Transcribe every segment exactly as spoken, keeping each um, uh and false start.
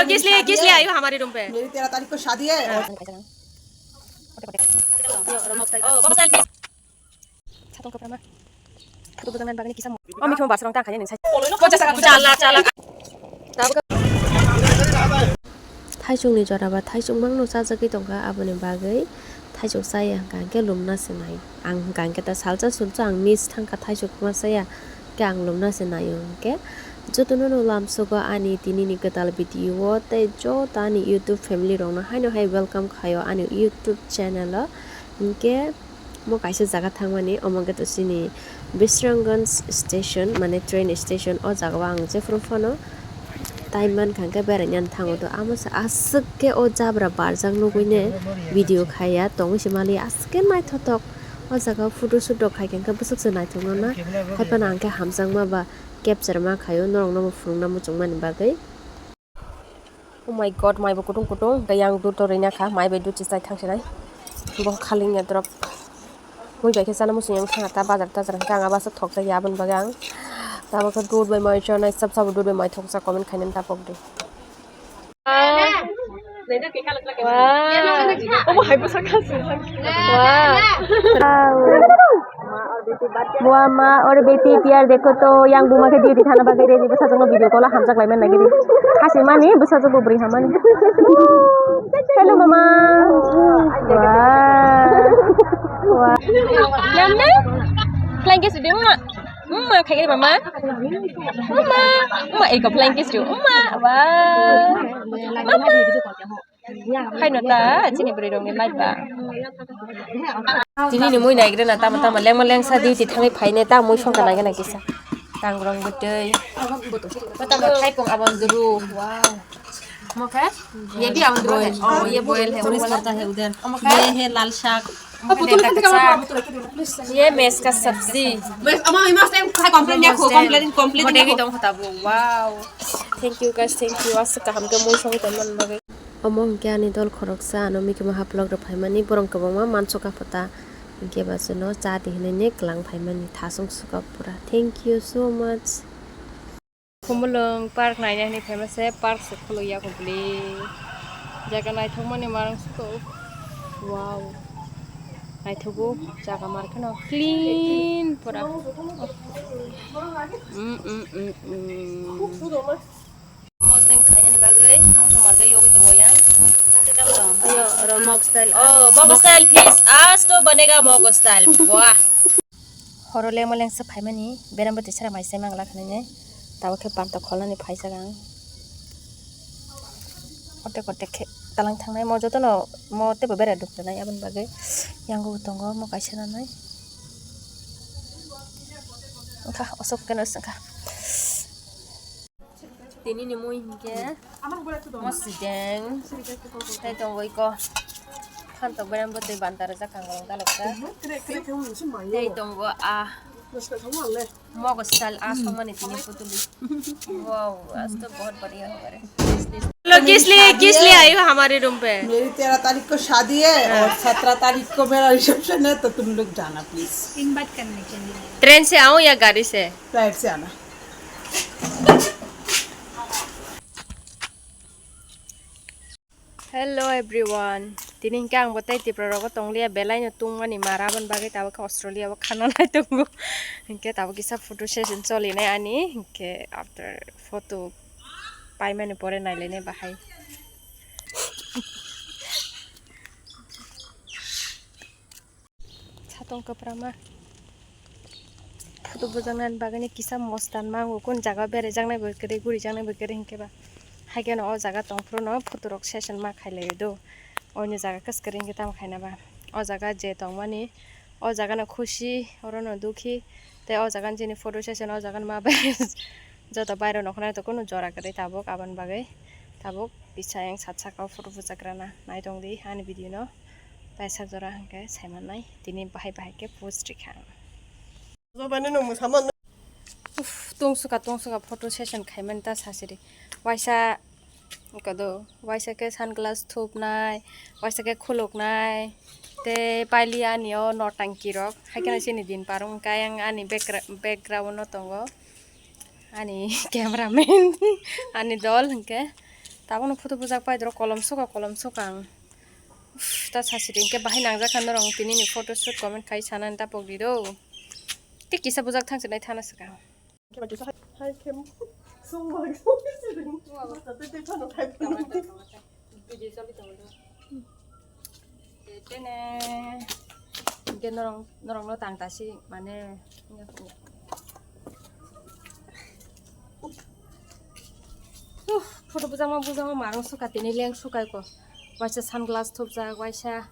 किस लिए, किस लिए आई हो हमारे रूम पे? मेरी तेरह तारीख को शादी है और Satong kwbangma. Photo bwjaknani bagwi kisa mo-, o mikhumo basrong ta khaina nang sai. Chala, chala. Thaichukni jora ba thaichuk mangno chajagwi tongkha, aboni bagwi thaichuk chaya hwnkha hwnkhe lumna se nai. Ang hwnkha hwnkhe ta salsa sulsa ang miss thangkha thaichuk ma chaya. Khe ang lumna se naio hwnkhe. Jotono no lamsogo ani tinini kwtal video o tei joto ani YouTube family rokno haino hai welcome khaio ani YouTube channel o. Hwnkhe mo kaisa jaga thangmani, omo wngkha to chini Bisramganj station, mane train station. O jaga o ang jephuru phano time mankha hwnkhe beraina thango to. Amo se aswk khe o jabra barjak nugui ne video khaiya tongwi se mali, aswk khe naithotok. O jaga o photo shoot rok khaikha hwnkhe bwswk se naithok nana, haiphano ang khe hamjakma ba capture ma khaio norok no bo phunukna muchungmani bagwi. Oh my God, mai bo kutung kutung, hwnkhe yang dut rwina kha, mai bai dut se chai thang sinai. Bo khaling ya drop. Mui bai khe chana muchung yang thang ta bazar tazar hwnkhe ang abo aswk thok jak ya aboni bagwi ang. Tabuk khe dut bai mai chanai, sab sabo dut bai mai thok jak, comment khainani ta pok di. Wow. Obo hai bwsa kha se. Wow. Wow. Bua ma, ore beti, pyar dekho to, yang buma khe duty thana bagwi ready, bwsajwkno video call o hamjak lai man nai gidi. Hasi mani, bwsajwk bo bwrwi hamani. Hello, mama. Wah. Wah. Namni? Flying kiss ding ma. Mama, khai gidi, mama. Mama. Mama, eko flying kiss do. Mama. Wah. Mama. Haino ta, chini bwrwi rokni life ba. Tini ni mui naigrena tamo tamo lengma lengsa duty thangwi phaine ta mui songkha naigena kisa. Tangrong bwtwi. Tamo thaipung abondru. Wow. Mokhe? Ye bhi abondru hai. Oh, ye boil hai. Tourist karta hai udhar. Mokhe? Ye hai lal shak. Mokhe deta kacha. Ye maize ka sabzi. Ama ima se khai complain ya ko complain complain. Modegi dong khata bo. Wow. Thank you guys, thank you. Aswk kaham khe mui songwi tongmani bagwi. Omo hwnkhe ani dol khoroksa ano mikima haplok rw phaimani, borok kwbangma mansukha pho ta, hwnkhe ba chwngno cha di hinwi ni kwlang phaimani, thasung sukha pura. Thank you so much. Khumulwng park naina hinwi phaima se, park se khuluk ya complete. Jaga naithokmani marang sukha. Wow. Naithogo jaga mar kheno clean pura. Mm, mm, mm, mm. Mosdeng khainani bagwi mosong margwi yogwi tongo yang. Ayo, oro mog style. Oh, mog style fish. Aaj to banega mog style. Wah. Horo lengma lengsa phaimani, berembo tisara mai se mangla khnani. Tabuk khe panta kholnani phaijak ang. Kotek kotek khe talang thangnai, mo jotono mo teibo bera duk tongnai, aboni bagwi yango tongo mo kaisa nanai. Wngkha, osok keno wngkha. Tini ni mui hinkhe mo sideng tei tongo iko phantok berem bo tei banta rwjak kangrong dalokjak tei tongo a mogo style a songmani tini putuli. Wow, aaj to bahut badhiya ho gaya. Lo kis liye, kis liye aayi ho hamare room pe? मेरी तेरह तारीख को शादी है और सत्रह तारीख को मेरा रिसेप्शन है, तो तुम लोग जाना प्लीज। इनवाइट करने के लिए। ट्रेन से आऊं या गाड़ी से? फ्लाइट से आना। Hello everyone, tini hinkhe ang bo tei Tipra rogo tongliya, belai no tungmani mara, aboni bagwi tabuk khe Australia o khana nai tongo. Hinkhe tabuk kisa photo session cholinai ani, hinkhe after photo paimani pore nailainai bahai. Satong kwprama. Photo bujaknani bagwi kisa mostan mango, kun jaga beraijaknai bo kwrwi, gurijaknai bo kwrwi hinkhe ba. Haikhe no o jaga tongphuru no photo rok session ma khailaiwi do. Oini jaga kwchwrwi hinkhe tamo khaina ba. O jaga je tongmani, o jaga no khusi, oro no dukhi. Tei o jaga ni chini photo session, o jaga ni ma bai joto bairok nokhnai to kunu jora kwrwi tabuk aboni bagwi. Tabuk kisa yang sat saka o photo bujakrana nai tongdi ani video no. Taisa jora hwnkhe saimannai, tini bahai bahai khe post rikha ang. Uff, tungsukha, tungsukha photo session khaimani ta sasiri. Waisa, kado, waisa khe sunglass thupnai, waisa khe khuluknai, tei paili ani o notangki rok. Haikhe no chini din par wngkha, ayang ani backgra-, background o tongo. Ani cameraman, ani dol hwnkhe. Tabukno photo bujak pai doro kolom soka, kolom soka ang. Uff, ta sasiri hwnkhe bahai nangjak kha norok tini ni photo shoot comment khai sanani tapok di do. Tei kisa bujak thang sinai thana swkang. Hai khe sung bai sung bai sung bai. Tei tei phano khai phano. Video choli tongo do. Tene hwnkhe norok, norokno tang tasi mane. Uff, photo bujangma bujangma marung suka tini leng sukai ko. Waisa sunglass thupjak, waisa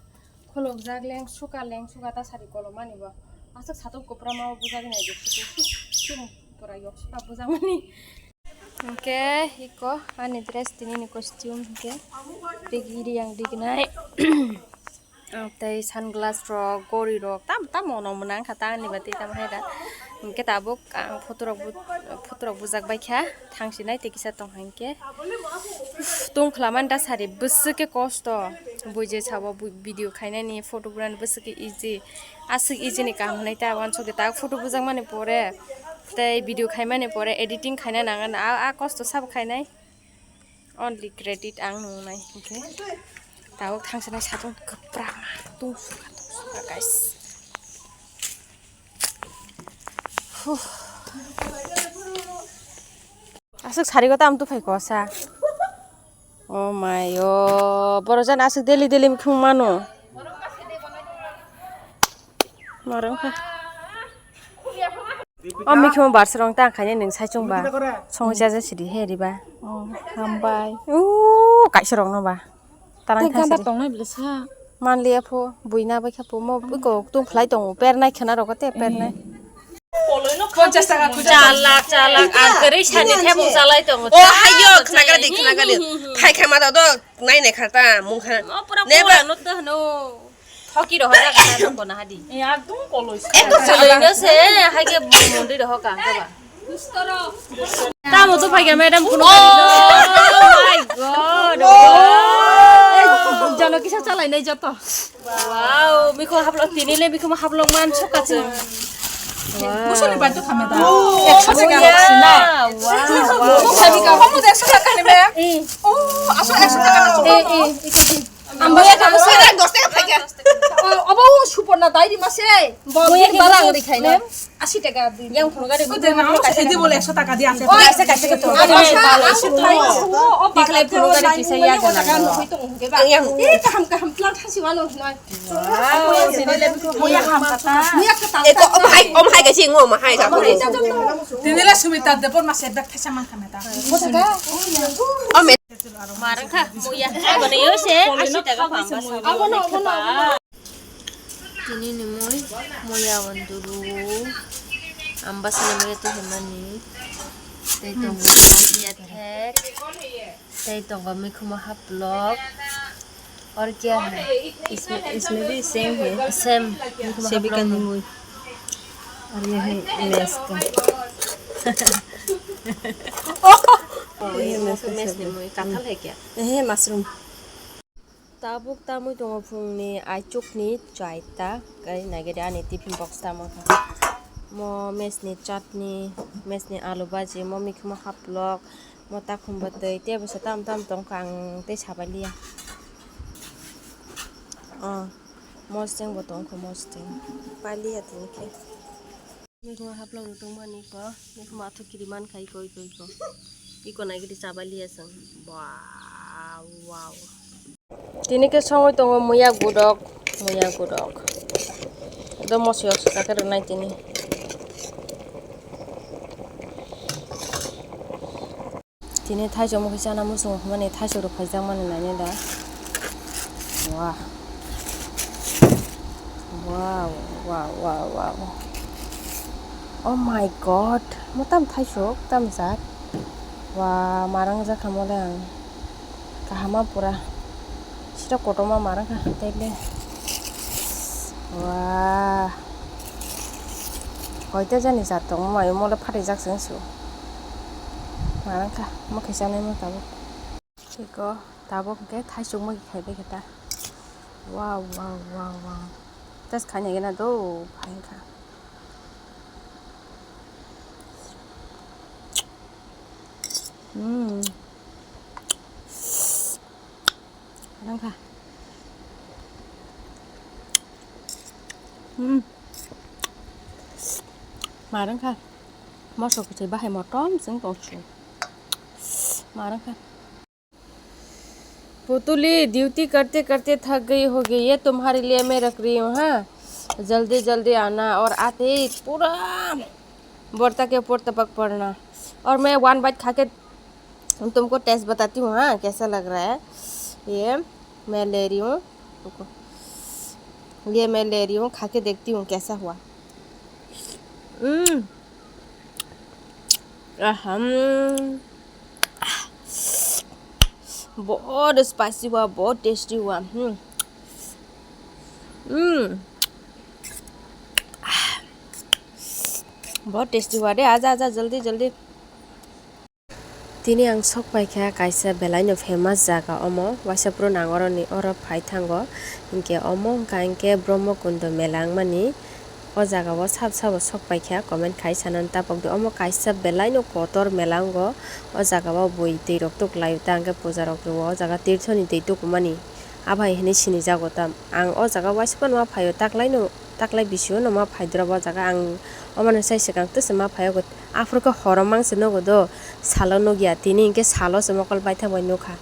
khulukjak, leng suka, leng suka ta sari kolomani bo. Aswk satok kwprama o bujagwi naidi photo. Uff, chini pura yok suka bujangmani. Hwnkhe iko ani dress tini ni costume hwnkhe rigi riyang rignai. Tei sunglass rok, gori rok, tam tam mono mwnang kha ta ani bati tam hai da. Hwnkhe tabuk ang photo rok bu-, photo rok bujak bai kha, thang sinai tei kisa tong hai khe. Tong khwlamani da sari bwswk khe kosto. Bui je sabo bui-, video khainani, photo burani bwswk khe easy. Aswk easy ni kaham hwnwi ta uansukya ta photo bujak mani pore tei video khaimani pore editing khaina nangan a, a kosto sabo khainai. Only credit ang nungnai hwnkhe. Tabuk thangsinai satung kwpra tungsukha, tungsukha, guys. Huh. Aswk sari ko tam tuphai kosa. Oh my, oh, boro jan aswk daily daily mukhung mano. Norong kha. O mikhe mo barsa rong ta khainai nwng saichung ba. Songwi chaja sidi he riba. Oh, hambai. Uuu, kaisa rok no ba. Tarang tei ganda thangsi tongnai bwlasa. Manliya pho, buina bai kha pho, mo iko tung phlai tongo, pernai khwna rok te pernai. Ponchas taka khuja. Chalak, chalak, ang kwrwi sani thebung chalai tongo. Oh, hayo, khnaga di, khnaga di. Thai kha ma da do, nai nai kha ta, mung kha. Mo pura neba. Pura no to hno. Thoki rohor jaga na nung kono hadi. Ekdom koloi se. Ekdom koloi no se, hai ke mondri roho ka, ka ba. Tamo to phai ga madam kuno. Oh my God. Wow. Jono kisa chalai nai joto. Wow, mikho hablok tini le mikho hablok man soka chwng. Wow. Musuni bai to khame da. Ekso taka. Wow, wow. Musuni ka homo de ekso taka ni me. Oh, aso ekso taka. Eh, eh, ikati. Ang baya kang sa. Dos taka phaikha. Oh, obo Suporna dai di mase. Bo bini barang ri khaina. Asi taka di. Yang phunugari. O de na, o sidi bole ekso taka di ase. Oh, ekso taka di. Ani bala sumo. Tiklai phunugari kisa ya gana. Yang. Eh, kaham kaham plan thasi mano noi. Wow, sini le biko muya ham kata. Muya kata. Eh, ko om hai, om hai kasi ngo ma hai ka. Tinila Sumita de por mase bek thasa man khameta. Mo taka. Om. Marang kha, muya. Abo ni yo se, asi taka pamba sa. Abo no, abo no, abo no. Tini ni mui, muya wanduru. Amba sana muya tu hemani. Tei tongo, muya thek. Tei tongo, mikhumo haplok. Aur kya hai? Isme, isme bhi same hai. Same. Mikhumo haplok. Aur ye hai mess ka. Ye mess ka sabji. Kathal hai kya? Eh, mushroom. Tabuk tamwi tongo phungni aichukni chaita, kai nagede ani tiffin box tamo kha. Mo mess ni chutney, mess ni alu bhaji, mo mikhumo haplok, mo takhumba twi, tei bwsa tam tam tongkha ang tei sabailiya. Oh, mosdeng bo tongkha, mosdeng. Pailiya tini khe. Mikhumo haplok rw tongmani ko, mikhumo athuk kiri man khai ko, iko, iko. Iko nai gidi chabai liya chwng. Wow, wow. Tini khe songwi tongo muya gudok, muya gudok. Ekdom moso yok swkakhe rwnai tini. Tini thaisok mokhe chana muchungo hwnmani thaisok rok phaijakmani nainai da. Wah. Wow, wow, wow, wow. Oh my God. Mo tam thaisok, tam jat. Wah, marang jakha mole ang. Kahama pura. Sita kotorma marang kha, tei le. Wah. Hoite jani jat tongo, mayo mole phatijak se wngsu. Marang kha, mo khe chanai mo tabuk. Iko, tabuk hwnkhe thaisuk mo khai bai khe ta. Wow, wow, wow, wow. Test khaina gana do, phai kha. Hmm. Wngkha. Hmm. Ma wngkha. Mosok kwchwi bahai motom chwng tong su. Ma wngkha. पुतली, ड्यूटी करते करते थक गई होगी, ये तुम्हारे लिए मैं रख रही हूँ, हाँ, जल्दी जल्दी आना और आते ही पूरा बर्ता के ऊपर टपक पड़ना। और मैं वन बाइट खा के तुमको टेस्ट बताती हूँ, हाँ, कैसा लग रहा है। ये मैं ले रही हूँ, रुको, ये मैं ले रही हूँ, खा के देखती हूँ कैसा हुआ। हम्म। अहम। बहुत स्पाइसी हुआ, बहुत टेस्टी हुआ। हम्म। हम्म। बहुत टेस्टी हुआ रे। आजा, आजा, जल्दी, जल्दी। Tini ang sok paikha kaisa belaino famous jaga omo, waisa phuru nang oroni oro phai thango, hinkhe omo wngkha hinkhe Brahmakundo mela wngmani. O jaga o sab sabo sok paikha, comment khai sanani tapok di. Omo kaisa belaino kotor mela wngo, o jaga o bui twi rok tuklaio, ta hinkhe puja rok rwo, o jaga tirthoni twi tukumani, abai hinwi sinijago tam. Ang o jaga waisa phano ma phaio, taklaino, taklai bisio no ma phaidoro bo jaga, ang omano sai swkang tese ma phaio. Aphuru khe horo mangse nogo do, salo nukya, tini hinkhe salo se mokol baithang bai nukha.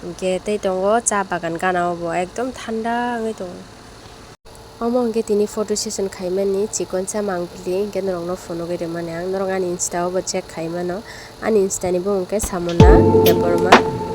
Hinkhe tei tongo cha bagan gana o bo ekdom thanda wngwi tongo. Omo hinkhe tini photo session khaimani chikonsa mangpili hinkhe norokno phunugwi rwmani ang, norok ani Insta o bo check khaimano, ani Insta ni bumung khe Samona Debbarma.